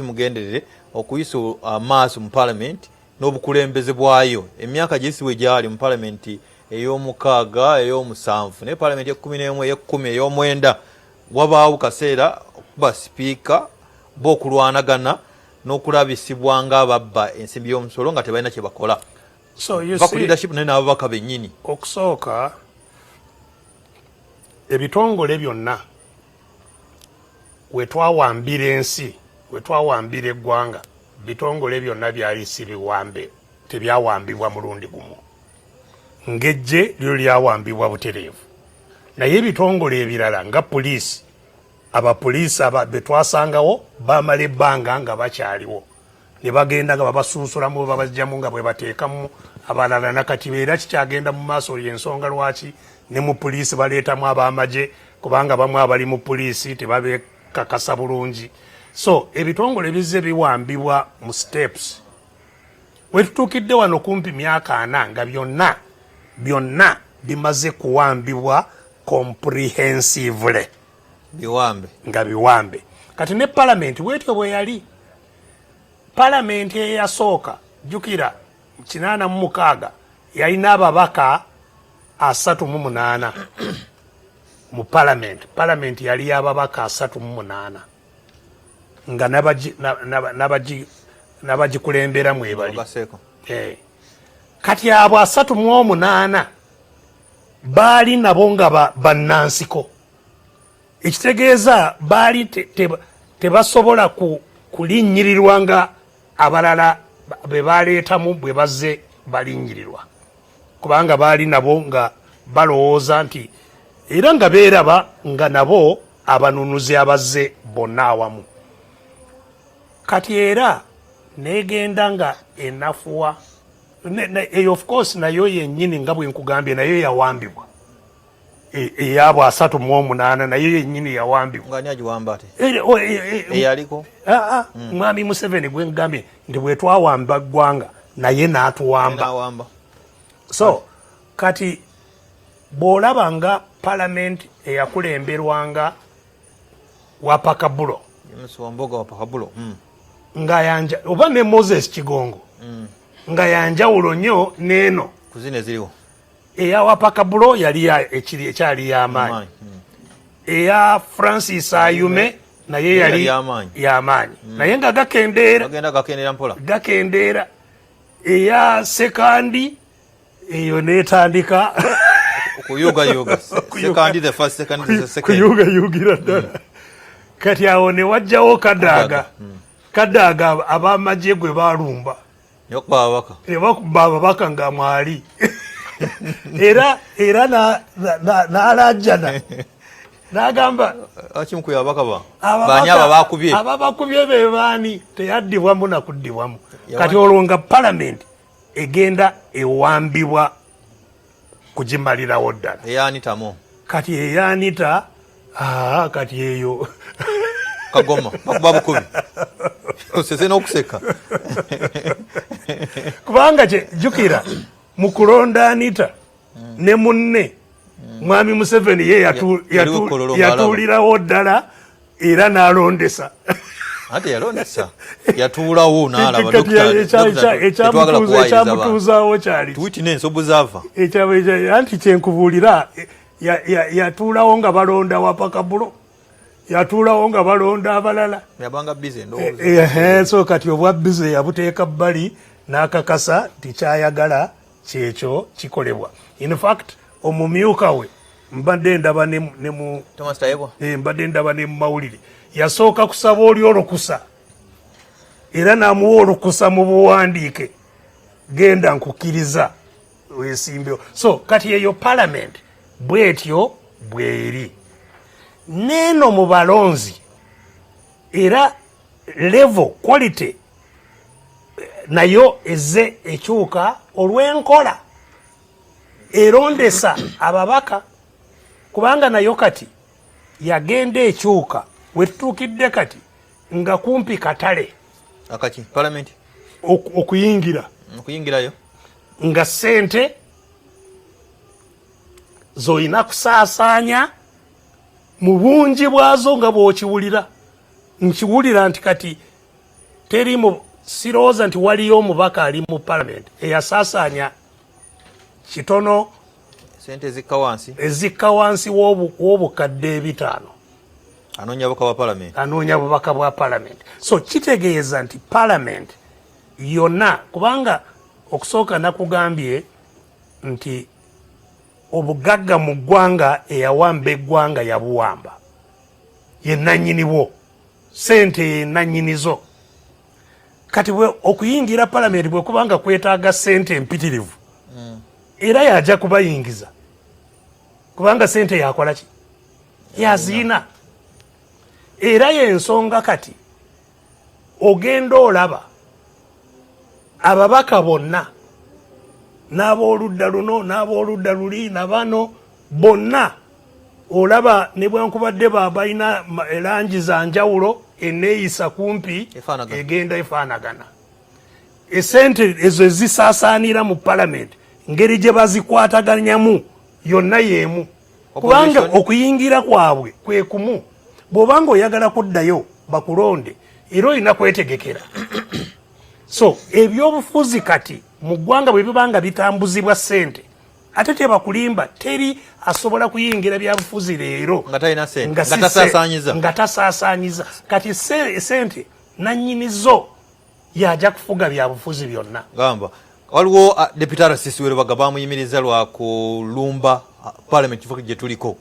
Mugenderere okuyisa amaaso mu palamenti n'obukulembeze bwayo emyaka gye si bwe gyali mu palamenti ey'omukaaga, ey'omusanvu, naye palamenti ey'ekumi n'emu, ey'ekkumi, ey'omwenda, wabaawo kaseera okuba sipiika bo okulwanagana n'okulabisibwa ng'ababba ensimbi y'omusolo nga tebalina kye bakola. So you va ku see, leadership naye n'ababaka bennyini. Okusooka, ebitongole byonna wetwawambira ensi, wetwawambira eggwanga, bitongole byonna byali si biwambe, tebyawambibwa mulundi gumu. Ng'eggye lyo lyawambibwa butereevu, naye ebitongole ebirala nga puliisi, abapuliisi be twasangawo bamala ebbanga nga bakyaliwo, ne bagenda nga babasunsulamu, babajjamu nga bwe bateekamu abalala. Nakati era kikyagenda mu maaso. Yensonga lwaki ne mu puliisi baleetamu ab'amagye, kubanga bamu abali mu puliisi tebabekakasa bulungi. So ebitongole bizze biwambibwa mu steps. Wetutuukidde wano kumpi myaka 40 nga byonna byonna bimaze kuwambibwa comprehensively. Biwambe. Nga biwambe. Kati ne palamenti bwetyo bwe yali. Palamenti eyasooka, jjukira 86, yalina ababaka 38 mu palamenti. Palamenti yali y'ababaka 38 nga n'abagikulembera mwebali. Ogaseeko. Kati abo 38 baali nabo nga bannansiko, ekitegeeza baali tebasobola kulinnyirirwa nga abalala be baleetamu bwe bazze balinnyirirwa, kubanga baali nabo nga balowooza nti era nga beeraba nga nabo abanunuzi abazze bonna awamu. Kati era negenda nga enafuwa. Eyo of course nayo yennyini, nga bwe nkugambye, nayo yawambibwa. Eyabo 38 nayo yennyini yawambibwa. Nga ani agiwamba ate? Eh, Eyaliko? Ah, ah, Mwami Museveni gwe nkugambye nti bwe twawamba ggwanga naye n'atuwamba. Nawamba. So kati bw'olaba nga palamenti eyakulemberwanga Wapakabulo, James Wamboga Wapakabulo. Nga yanja oba ne Moses Kigongo, nga yanjawulo nnyo n'eno. Ku zino eziriwo. Eya Wapakabulo yali ekyali y'amaanyi. Amaanyi. Eya Francis Ayume naye yali yali y'amaanyi. Y'amaanyi, naye nga gakendeera. Bagenda gakendera mpola. Gakendeera. Eya Sekandi eyo netandika okuyugayuga. Sekandi the first, Sekandi the second. Kuyugayugira ddala. Kati awo ne wajjawo Kadaaga. Kadaaga ab'amagye gwe balumba. Nebakuba ababaka. Ne bakuba ababaka nga mwali era n'alajjana n'agamba, Akimukuya ababaka ba baani abo abakubye? Ababakubye be baani? Teyaddibwamu nakuddibwamu. Kati olwo nga palamenti egenda ewambibwa kugimalirawo ddala. Eyanitamu. Kati eyanita, aa, kati eyo Kagoma bakuba bukubi, osese n'okuseka. Kubanga kye jjukira mu kulonda Anita ne munne Mwami Museveni ye Yaliwo Kololo ng'alaba. Yatuulirawo ddala era n'alondesa. Ate yalondesa, yatuulawo n'alaba. Kati ekyamutuuzaawo kyali Tuwitness, observer. Anti kyenkubuulira, yatuulawo nga balonda Wapakabulo, yatuulawo nga balonda abalala. Yabanga busy, ndowooza. Ehe, so kati obwa busy yabuteeka bbali n'akakasa nti kyayagala kyekyo kikolebwa. In fact, omumyuka we mbadde ndaba ne mu Thomas Tayebwa. Mbadde ndaba ne mu mawulire, yasooka kusaba oli olukusa era n'amuwa olukusa mu buwandiike, genda nkukkiriza wesimbewo. So kati eyo parliament bwetyo bweri. Neeno mu balonzi era level quality nayo ezze ekyuka olw'enkola erondesa ababaka, kubanga nayo kati yagenda ekyuka. Wetutuukidde kati nga kumpi katale. Akaki parliament? Okuyingira. Okuyingirayo. Nga sente z'olina kusaasaanya mu bungi bwazo nga bw'okiwulira. Nkiwulira nti kati Teri mu, sirowooza nti waliyo omubaka ali mu palamenti eyasaasaanya kitono. Sente ezikka wansi. Ezikka wansi w'obukadde 500. Anoonya bubaka bwa palamenti. Anoonya bubaka bwa palamenti. So kitegeeza nti palamenti yonna, kubanga okusooka nakugambye nti obugagga mu ggwanga, eyawamba eggwanga yabuwamba, yenannyini bwo, sente yenannyinizo. Kati bwe okuyingira palamenti bwe kubanga kwetaaga sente empitirivu, era yajja kubayingiza kubanga sente yakola ki? Yaziina. Era yensonga kati ogenda olaba ababaka bonna, n'abooludda luno n'abooludda luli, nabano bonna olaba ne bwankubadde balina langi za njawulo, eneeyisa kumpi Efaanagana. Egenda efaanagana. Esente ezo ezisaasaanira mu palamenti, ngeri gye bazikwataganyamu yonna y'emu, kubanga Opposition. Okuyingira kwabwe kwe kumu. Bw'obanga oyagala kuddayo bakulonde, era olina kwetegekera. So ebyobufuzi kati mu ggwanga bwe biba nga bitambuzibwa ssente, ate tebakulimba, teri asobola kuyingira byabufuzi leero nga talina sente, nga nga si tasaasaanyiza. Nga tasaasaanyiza. Kati sente nannyini zo yajja kufuga byabufuzi byonna. Gamba waliwo deputy RCC w'e Lubaga bamuyimiriza lwa kulumba parliament, kifo gye tuliko.